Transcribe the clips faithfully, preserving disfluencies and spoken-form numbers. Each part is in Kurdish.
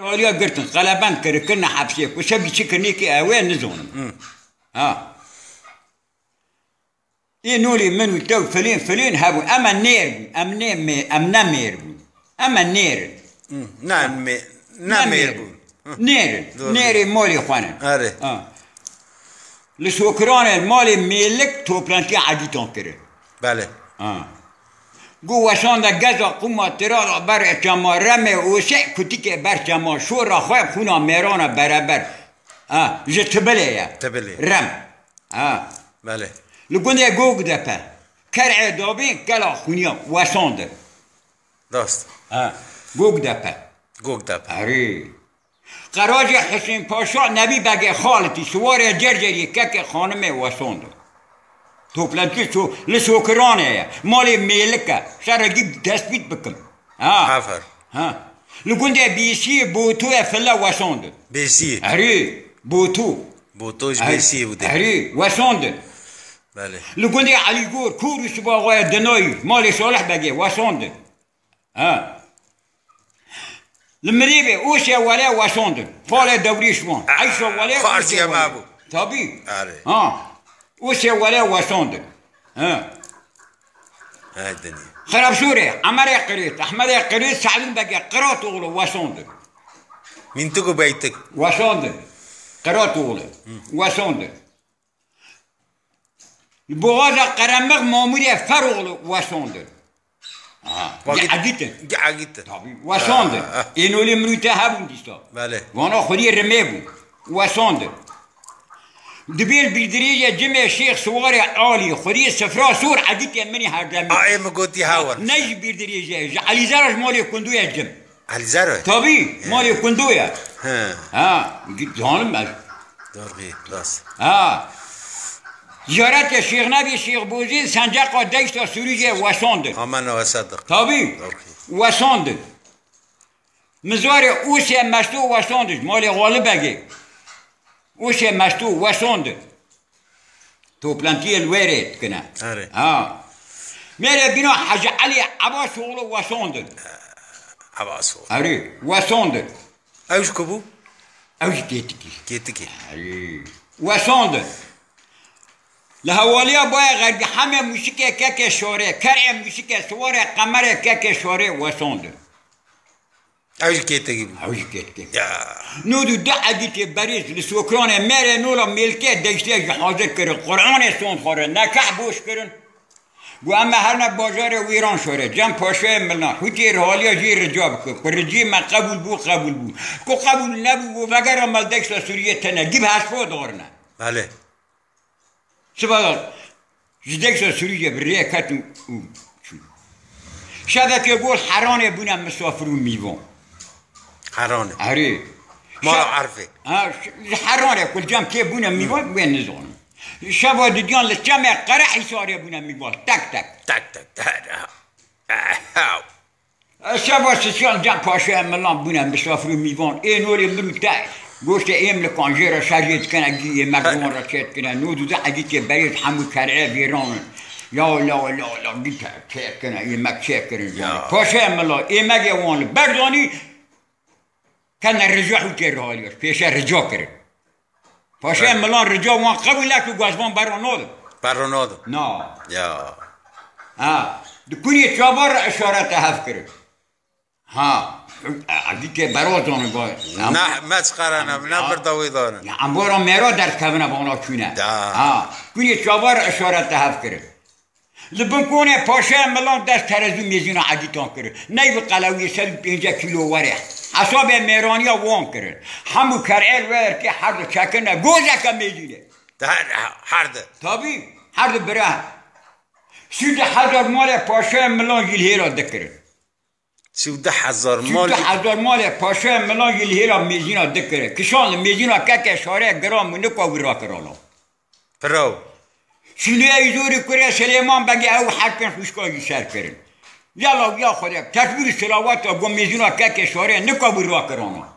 Aliya girtin, qelebend kirin, kirine hepsê. Ku sebî çi kirinê ki ew ê nizonin. Ha. Ê nolê min û tew filên, filên hebûn. Em e nêr bûn. Em nê mê-, em ne mêr bûn. Em e nêr in. Hı, ne mê-, ne Ne mêr mêr bûn. Hı. Nêr in. Doğru. Nêrê molê xwe ne. Erê. Ha. Li Sokiranê malê mêlik toplantîya edîtan kirin. Belê. Ha. Got, Weşan de geza qûma tira da ber çema remê û şe kutikê ber çema şora xwe xûna mêrana bereber. Ha, ji tibilê ye. Tibilê. Rem. Ha. Belê. Li gundê Gogdepe. Ker'ê dabîn kela xûniya Weşan de. Rast. Ha. Gogdepe. Gogdepe. Erê. Qeracê Husên Paşa Nebî Begê Xalitî, siwarê Cercerî, kekê xanimê Weşan de. Toplantî ço-, li Sokiranê ye. Malê mêlik e. Şerê gî tespît bikim. Ha. Aferin. Ha. Li gundê Bêsiyê Botoyê file Weşan de. Bêsiyê. Erê, Boto. Boto ji Erê, Bêsiyê bû dê. Erê, Weşan de. Belê. Li gundê Elîgor, Kûr û Sibaxoyê Dinayî, malê Salih Begê Weşan de. Ha. Li Mirîbê Ûsê Welê Weşan de. Xalê Dewrîş wan. Eyşa Welê, Xwarzîya Ûsê Welê. Me bû. Tabî. Erê. Ha. Ûsê Welê Weşan de. Ha. Hey dinya. Xerabşûrê, Emerê Qirêt, Ehmedê Qirêt, Se'dûn Begê Qiratoğlu Weşan de. Mintiku beytik. Weşan de. Qiratoğlu. Weşan de. Li Boğaza Qeremix Mamûrê Feroğlu Weşan de. Ha, Vakit gi egîtin. Gi egîtin. Tabî. Weşan de. Ha, ha. Ê nolê min û te hebûn dîsa. Belê. Vana xwedî rimê bûn. Weşan de. Dibêl bîrdirêjê cimê Şêx Siwarê Alî, xwedî sifra sor egîtê min ê herdemî. A, ê min gotî hewer. Ne ji bîrdirêjê, ji Elîzera ji malê Kunduya cim. Elîzero? Tabî, malê Kunduya. He. Ha, zanim ez. Doğru, rast. Ha. Ziyaretê Şêx Nebî, Şêx Bozî, Senceqa Deşta Sirûcê Weşan de. Aman Weşan de. Tabî. Doğru. Weşan de. Mizarê Ûsê Mesto Weşan de, malê Xalibegê. Ûsê Mesto Weşan de. Toplantiyê li wêrê dikine. Erê. Ha. Mêrê bîna Hecî Elî Ebasoğlu Weşan de. Ebasoğlu. Erê, Weşan de. Ew ji ku bû? Ew ji Kêtikî. Kêtikî. Erê. Weşan de. Li hewaliya Bayê Xerbî hemê mûşikê kekê şorê, ker'ê mûşikê siwarê qemerê kekê şorê Weşan de. Ew jî kêtekî bû. Ew jî kêtekî. Ya. Nod û du egîtê berêz li Sokranê mêrê nola mêlkê deştê jî hazir kirin. Qur'anê sond xwarin, nekeh boş kirin. Got, em ê herine bajarê Wîran şorê. Cem Paşayê Milan, hûtê rihaliya jî rica bike. Ku ricî me qebûl bû, qebûl bû. Ku qebûl nebû, got, vegera me deşta Sûriyê tene. Gî bi hespo darine. Belê. Sivaga ji Deksa Sirûcê bi rê ket û, û çû. Şevekê got Heranê bûne misafir û mîvan. Heranê. Erê. Mala Şe-, Erfê. Ha, ş-, ji Heranê ku li cem kê bûne mîvan, wê nizanim. Şeva didiyan li çemê Qerehisarê bûne mîvan. Tek tek. Tek tek. Şeva sisiyan cem paşaya milan bûne misafir û mîvan. Ê norê min û te goştê êm li kanjêra şerjê dikene, gî yemek ji wan re çêdikine. Nod û du egîtê berêz hemû kerê vêran in. Ya la la la gî te çêdikine, yemek çêkirin ji wan. Ya. Paşaya milan êmegê wan li ber danî, kene rica hûtê rihaliya, pêşe rica kirin. Paşayê Milan rica wan qebûl nekir, got ez van berra nadim. Berra nadim. Na. Ya. Ha. Di kunê çavar re işarete hev kirin. Ha. Edîtê berazan e, got. Ne, meçqerene, ne birda wê danin. Ya, em bara mêra derdikevine vana çûne. Da. Ha. Kunê çavar re işarete hev kirin. Li bin konê paşaya milan dest terezû mêzîna edîtan kirin. Neyvî qelewiyê sed û pêncî kîlo were. Hesabê mêraniya wan kirin. Hemû ker'ê li wê erkê her du çekirine gozeke mêzînê. Her, her du. Tabî, her du bira. Sî du hezar malê paşaya milan jî li hêla dikirin. Sî û du hezar mal. Sî û du hezar malê paşaya milan jî li hêla mêzîna dikire. Kişan li mêzîna keke şarê giran bû, nika wî rakirana. Piraw. Şîlûyeyê Zorî kurê Silêman Begê ew her pênc xwişkan jî ser kirin. Ya law ya Xwedê, tesbîh û silawat ya got mêzîna keke şarê nika wî rakirana.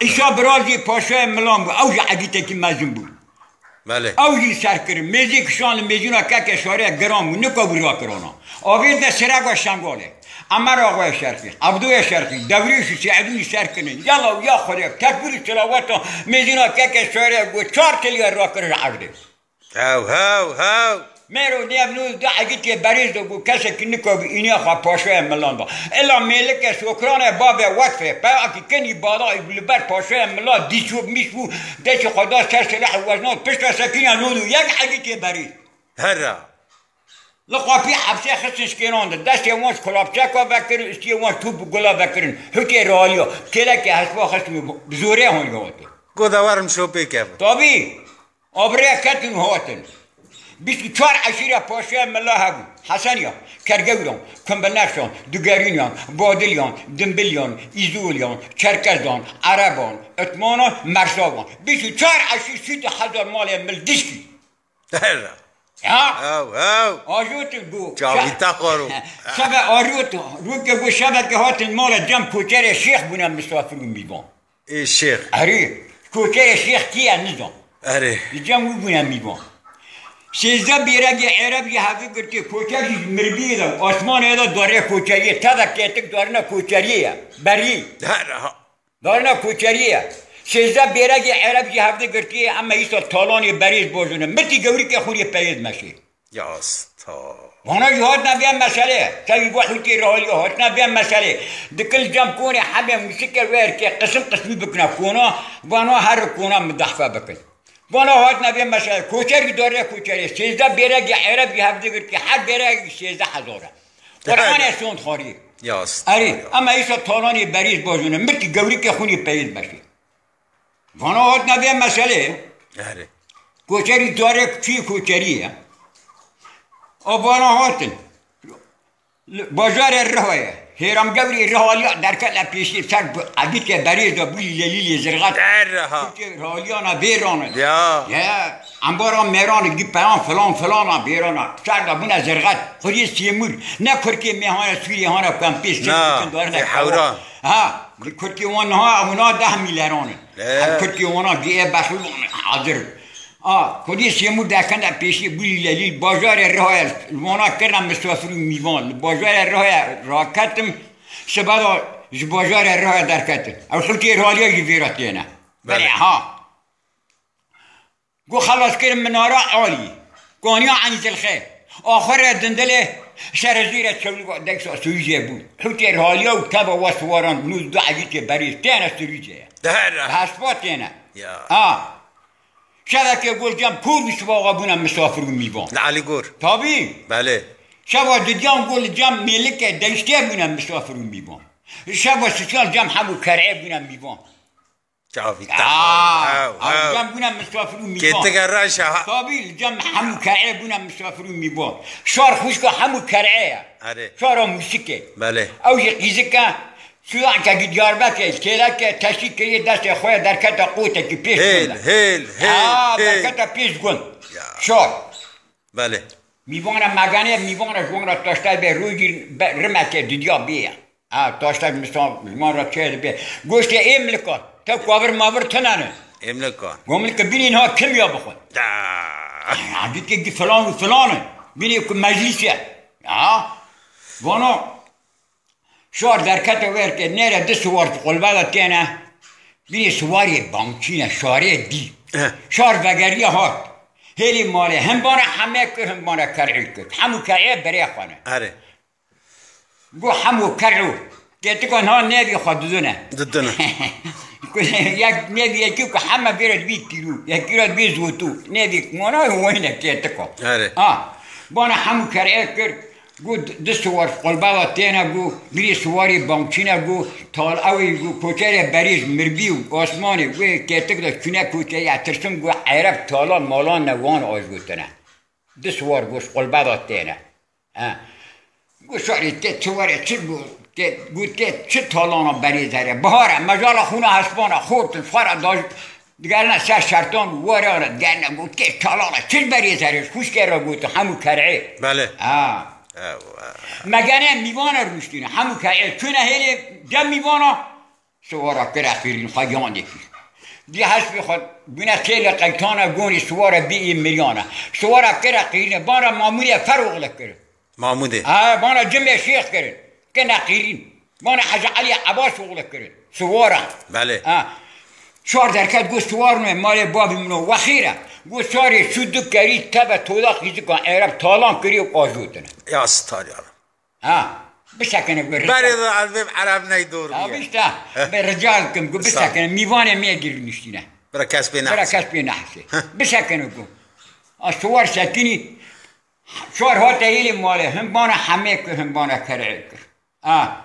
Îsa Birazî paşaya milan bû, ew jî edîtekî mezin bû. Belê. Ew jî ser kirin. Mêzê kişan li mêzîna keke şarê giran bû. Nika wira kirana. Avêr de sirega Şengalê. Emer Axayê Şerqî, Evdoyê Şerqî, Dewrêş û Seîdûnî ser kirin. Yala û ya Xwedê, tekbîr û silaweta mêzîna keke şarê got, çar tilî rakirin erdê. Hew, hew, hew. Mêro nêv nû du egîtê berêz de bû, kesekî nika bi îniya xwe paşoyê milan da. Ila mêlike sokranê babê wekfê, peyakî kenî bada li ber paşoyê mila dîçû mîş bû, destî xwe da ser silehê weznan, pişta sekîna nû du yek egîtê berêz. Herra. Li xapî hepsê xistin şkênan de. Destê wan ji kulapçeka vekirin, ustiyê wan top û gula vekirin. Hûtê raliya. Kêlekê hespa xistin û bi zorê hon li hate. Goda werin şopê kevin. Tabî. Abrê ketin û hatin. Bîst û çar eşîra paşaya mila hebû. Heseniya, Kergewran, Kumbilnexşan, Dugerînyan, Badilyan, Dimbilyan, Îzoliyan, Çerkezan, Ereban, Itmanan, Mersavan. Bîst û çar eşîr sî hezar malê mil dişkî. Herra. Ya. Ew, ew. Ajotin bû. Çavî te xwaro. Şeve arot, rûke bû şeveke hatin mala cem koçerê şêx bûne misafir û mîvan. Ê şêx. Erê, koçerê şêx kî ye nizam. Erê. Li cem wî bûne mîvan. Sêzdeh bêregê Ereb jî hevdi girtê koçer jî mirbiyê de, asmanê de darê koçeriyê, tevek kêtik darine koçeriyê ye. Berî. Herra. Darna koçeriyê ye. Sêzdeh bêregê Ereb jî hevdi girtiye, ema îsal talanê berêz bojine. Mirtî gewrîkê xûrê peyêz meşê. Ya sta. Vana jî hatina vê meselê. Tevî bu hûtê rehaliya hatina vê meselê. Dikil cem konê hemê musike wer ke qisim qismî bikine kona, vana her kona midahfe bikin. Vana hatina vê meselê. Koçer jî dore koçerê. Sêzdeh bêregê Ereb jî hevdi girtiye. Her bêregî sêzdeh hezar e. Qur'anê sond xwarî. Ya sta. Erê, ya. Ema îsa talanê berîz bajine, mirtî gewrîkê xûnê peyêz beşê. Vana hatina vê meselê. Erê. Koçerî carek çûyê koçerî ye. A vana hatin. Li bajarê Rihoyê. Hêram Gewrî Rihaliya derkete pêşî ser bi ebîtê berêz de bûyî lelîlê zirxet. Derha. Koçê Rihaliyana vêrane. Ya. Ya. Embara mêran gî peyan filan filana bêrana. Ser de bûne zirxet. Xuriyê Sêmûr. Ne kurkê mêhane Sûriyê hane ku em pê sê Na, bikin darine ê hewran. Ha, kurkê wan niha ewna deh mîleran in. He. Em kurkê wana gî ê bexîlan hazir in. A, Xuriyê Sêmûr derkene pêşî Gulî Lelî li bajarê Rihayê li wana kirine misafir û mîvan. Li bajarê Rihayê raketim, sibe de ji bajarê Rihayê derketim. Ew hûtê Rihaliya jî vêra têne. Belê. Belê, ha. Got xelas kirin minara alî. Koniya Eyn Zilxê. Axirê dindilê şerezîrê çewlî got deksa Sirûcê bû. Hûtê Rihaliya û teva wa siwaran nû du egîtê berî têne Sirûcê. Deher. Hespa têne. Ya. Ha. Şevekê got cem kor û sibaxa bûne misafir û mîvan. Li Elîgor. Tabî. Belê. Şeva didiyan got li cem mêlikê deyştê bûne misafir û mîvan. Şeva sisiyan cem hemû kerê bûne mîvan. Çavî te. Aa, Ew, ew, ew. Cem bûne misafir û mîvan. Kêtike reş e, ha. Tabî, li cem hemû kerê bûne misafir û mîvan. Şar xwişka hemû kerê ye. Erê. Şara mûsikê. Belê. Ew jî qîzike, suyanke gi Diyarbekê, kêleke teşî kiriye destê xwe ye, derkete qotekî pêş Hêl, gund e. Hêl, hêl, Aa, hêl. Derkete pêş gund. Ya. Şar. Belê. Mîvana meganê, mîvana ji wan re taştay bê, rojî be, rimeke didiya bê ye. Ha, taştay misal, ji wan re çê dibe. Goştê ê milika, te kuavir mavir tine ne. Ê milika. Gomilke bînî niha kim ya bixwe. Da. Ha, dîtke ki filan û filan e. Bînî ku meclis e. Ha? Vana, Şar derkete werke, nêre di siwar ji qulbe de têne. Bînê siwarê bamçîne, şarê dî. Eh. Şar vegeriye hat. Hêlî malê, hin bana heme kir, hin bana ker'î kir. Hemû ker'ê berê xwe ne. Erê. Got hemû ker'û. Kêtika niha nêvî xwe didine. Didine. Yek nêvî yekî ku heme vêre dibî tîrû. Yekî re dibî zotû. Nêvî mona wayne kêtika. Erê. Ha. Bana hemû ker'ê kir. Got, di siwar qulbeva têne, got, birî siwarî bamçîne, got, tal ewê, got, koçerê berî ji mirbî û asmanê wê kêtik de çûne koçeriya tirsim, got, Ereb talan malan ne wan ajotine. Di siwar, got, qulbeva têne. He. Got, şarê tê çi were, çi got, tê, got, tê çi talana berê zere. Bihar e, mejala xûna hespana xortin, xwara daj, Digerine ser şertan û were re digerine got, kê çalala çi berê zerê xwişkê re got, hemû ker'ê. Belê. Ha. Ew, ew. Megene mîvana rûştîne, hemû ker'ê çûne hêlê cem mîvana, siwara kire xêrîn xwe yanekî. Dî hespê xwe bûne têle qeytana gonî siwara bî ê miryana. Siwara kire qîrine, bana mamûrê Feroxle kirin. Mamûdê. Ha, bana cimê şêx kirin. Kine qîrîn. Bana Hecî Elî Ebas oxle kirin. Siwara. Belê. Ha. Çar derket got siwar ne, malê babî min o. Wexîre. Got sarê şu du kerî tebe tola xîzika Ereb talan kiriye û ajotine. Ya star ya. Ha, bisekine gu. Berê de ez bêm Ereb ney dor. Ya bî işte, be rica kim gu bisekine, mîvanê me gir niştîne. Bira kes pê nehse. Bira kes pê nehse. Bisekine gu. A suwar sekinî, suwar hate hêlê malê, him bana hemê kir, him bana kerê kir. Ha.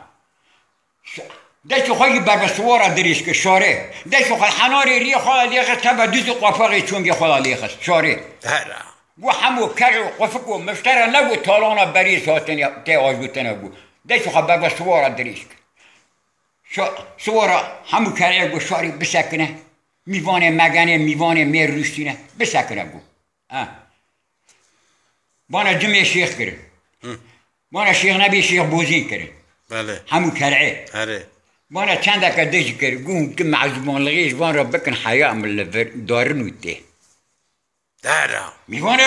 Destê xwe jî berbe siwara dirêj kir, şarê. Destê xwe henarê riyê xwe lêxist, tebe duzê qapaxê çongê xwe lêxist, şarê. Hera. Gu hemû kerê û qufik û miştere ne gu talana berî hatine tê ajotine gu. Destê xwe berbe siwara dirêj kir. Şa-, siwara hemû kerê gu şarê bisekine. Mîvanê megenê, mîvanê mêr rûştîne. Bisekine gu. Ha. Bana cimê şêx kirin. Bana şêx nebî şêx bozîn kirin. Belê. Hemû kerê. Herê. Bana çendeke dij kir. Gu hûn ki mezûbanlixê ji van re bikin heya min li vir darin û tê. Dera. Mîvanê